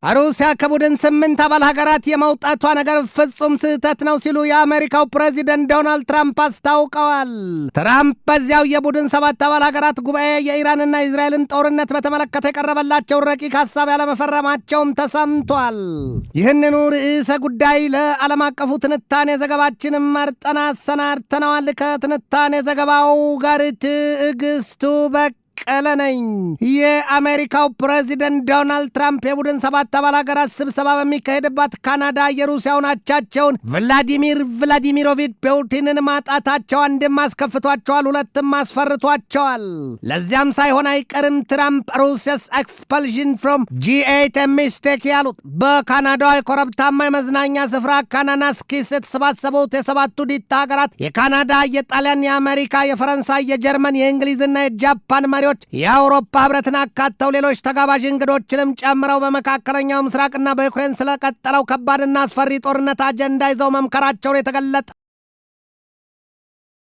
ሩሲያ ከቡድን 8 አባል ሀገራት የመውጣቷ ነገር ፍጹም ስህተት ነው ሲሉ የአሜሪካው ፕሬዚደንት ዶናልድ ትራምፕ አስታውቀዋል። ትራምፕ በዚያው የቡድን 7 አባል ሀገራት ጉባኤ የኢራንና የእስራኤልን ጦርነት በተመለከተ የቀረበላቸውን ረቂቅ ሀሳብ ያለመፈረማቸውም ተሰምቷል። ይህንኑ ርዕሰ ጉዳይ ለዓለም አቀፉ ትንታኔ ዘገባችን መርጠን አሰናድተነዋል። ከትንታኔ ዘገባው ጋር ትዕግስቱ በቀለ ነኝ። የአሜሪካው ፕሬዚደንት ዶናልድ ትራምፕ የቡድን 7 አባል ሀገራት ስብሰባ በሚካሄድባት ካናዳ የሩሲያውን አቻቸውን ቭላዲሚር ቭላዲሚሮቪች ፑቲንን ማጣታቸው አንድም አስከፍቷቸዋል፣ ሁለትም አስፈርቷቸዋል። ለዚያም ሳይሆን አይቀርም ትራምፕ "Russia's expulsion from G8 mistake" ያሉት። በካናዳዋ የኮረብታማ የመዝናኛ ስፍራ ካናናስኪስ የተሰባሰቡት የሰባቱ ዲታ ሀገራት የካናዳ፣ የጣሊያን፣ የአሜሪካ፣ የፈረንሳይ፣ የጀርመን፣ የእንግሊዝና የጃፓን መሪዎች የአውሮፓ ህብረትን አካተው ሌሎች ተጋባዥ እንግዶችንም ጨምረው በመካከለኛው ምስራቅና በዩክሬን ስለቀጠለው ከባድና አስፈሪ ጦርነት አጀንዳ ይዘው መምከራቸውን የተገለጠው።